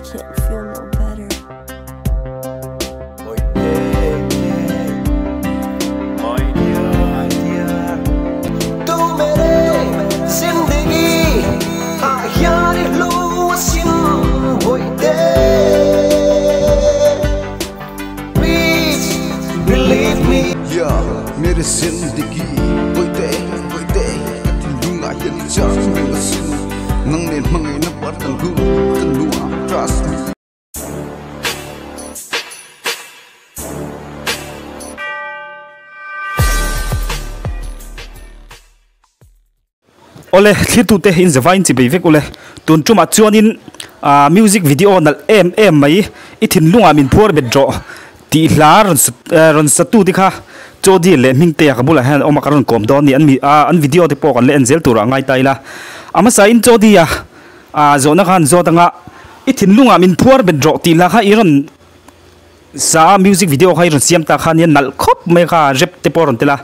can't feel no better. Tu mere zindagi a hian i hlu asin boite. Please believe me. Yeah, mere zindagi boite boite ka thinlunga hian i chang reng asin nang nen hmangaih na par kan hun kan nuam trust me. Awle thlirtute in zavain chi bei vek ule tun tumah chuanin ah music video nalh em em mai i thinlungah min phuar bet rawh tih hla rawn rawn satu te kha chaw dil leh hming te a ka bulah hian awm a ka rawn kawm dawn a ni an mi ah an video te pawh kan la en zel turah a ngai ta ila a hmasa in chaw dia ah zawhna khan zawt anga i thinlungah min phuar bet rawh tih hla kha i rawn sa a music video kha i rawn siam ta kha nia nalh khawp mai kha rap te pawh a rawn tel a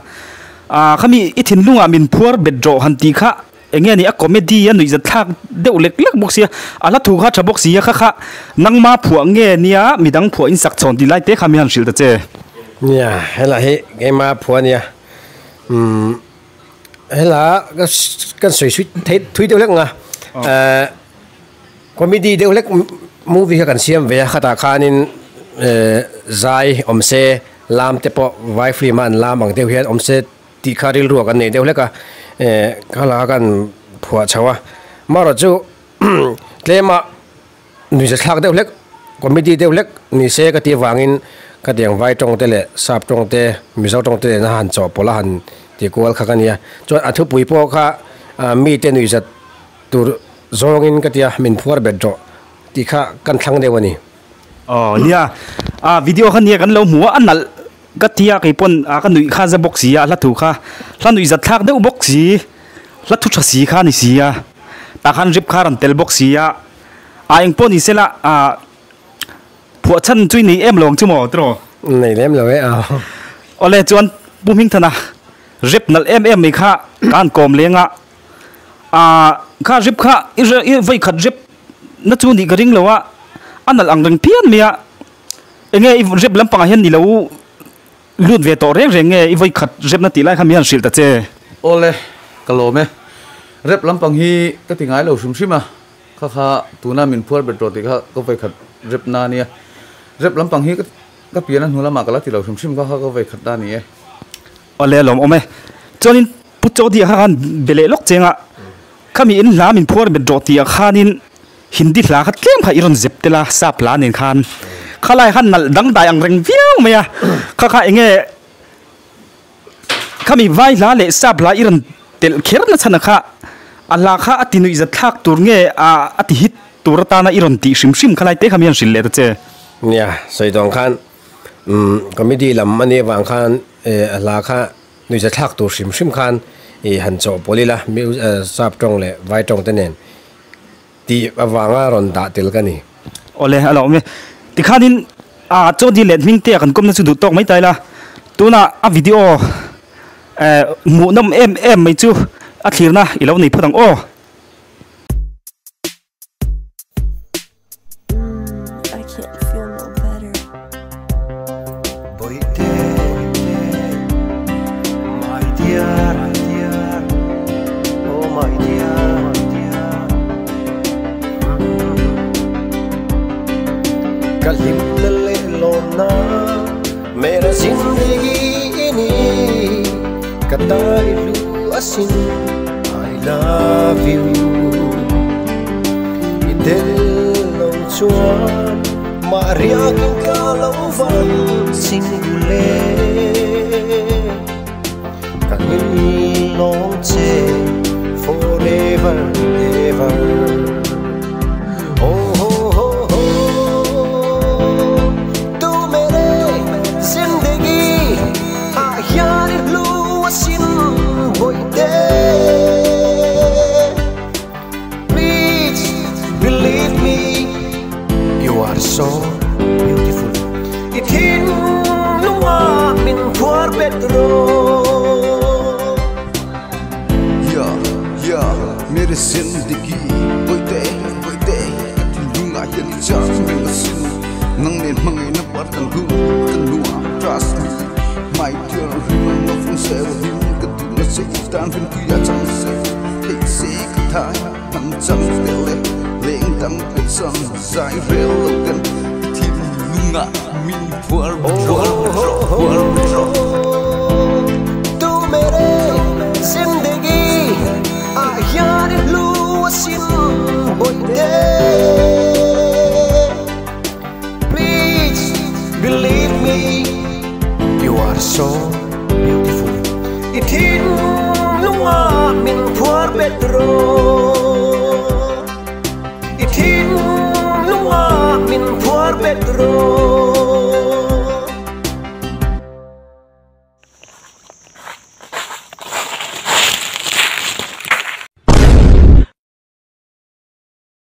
ah khami i thinlungah min phuar bet rawh han tih kha eng nge ni a comedy a nuihzat thlak deuh lek lek bawk sia a hla thu kha tha bawk sia kha kha nangma phuah nge nia midang phuah in sak chhawn tih lai te kha mi han hrilh ta che. Nia helai hi keima phuah ania umm hela ka kan sawi suih theih thui deuh hlek ang a ehh comedy deuh hlek movie kha kan siam ve a khatah khanin ehh zai awm se lam te pawh vai film a an lam ang deuh hian awm se tih kha rilru ah kan nei deuh hlek a ehh kha kan phuah chho a amaherawhchu tlema nuihza thlak deuh hlek comedy deuh hlek ni se ka tih avangin khatiang vai tawng te leh sap tawng te mizo tawng te nena han chawhpawlh a han ti kual kha ka nia chuan a thupui pawh kha mite nuihzat tur zawngin ka tia min phuar bet rawh tih kha kan thlang deuh a ni. Aw nia a video kha nia kan lo hmu a a nalh ka tia kei pawn a ka nuih kha za bawk si a hla thu kha hla nuih zat thlak deuh bawk si hla thu tha si kha a ni si a tah khan rip kha a rawn tel bawk si a a eng pawh ni sela a phuah chhan chu i nei em lo ang chu maw tiraw? Nei lem lo e a. Awle chuan Pu Hmingthana rip nalh em em mai kha ka han kawm leng a ah kha rip kha i i vawi khat rip na chu nih ka ring lo a a nalh ang reng phian mai a eng nge i rep lampangah hian ni lo lut ve tawh reng reng nge i vawi khat rep na tih lai kha mi han hrilh ta che. Awle ka lawm e rep lampang hi ka ti ngai lo hrim hrim a kha kha tuna min phuar bet rawh tih kha ka vawi khat rep na ania rep lampang hi ka pian a hnu lamah ka la ti lo hrim hrim kha kha ka vawi khat na a ni e. Awle a lawm awm e chuanin Pu Chaudhya kha khan be leh lawk cheng a, khami in hla min phuar bet rawh tih ah khanin Hindi hla kha tlem kha i rawn zep tel a, sap hla nen khan khalai khan nalh dangdai ang reng viau mai a, kha kha enge khami vai hla leh sap hla i rawn telh kher na chhan a kha a hla kha a ti nuih zat thlak tur nge a ti hit tur atana i rawn tih hrim hrim khalai te kha mi han hrilh leh ta che. Nia, sawi dawn khan comedy lam a nih avang khan a hla kha Nuihza thlak tur hrim hrim khan i han chawhpawlh ila sap tawng leh vai tawng te nen tih avanga rawn dah tel ka ni. Awle a lo awm e. Tikhanin a chaw dil leh hming te a kan kawmna chu duh tawk mai ta ila tunah a video hmuhnawm em em mai chu a thlirna i lo nei phawt ang aw. I can't feel no better. Boite, my dear, oh my dear, Ka hlimna leh lawmna mera zindagi i ni ka tan i hlu asin. I love you I tel lo chuan mah riakin ka lo van singule Ka ngil lawng che forever ever Oh ho ho ho Tu mere zindagi ah hian i hlu asin Boite Please believe me You are so beautiful I thin lunga min phuar bet rawh. Yeah yeah mere zindagi Boite Boite ka thinlungah hian i chang. han chang te le leng dang pe chan zai rel lo ten i thinlungah min phuar bet rawh phuar bet rawh.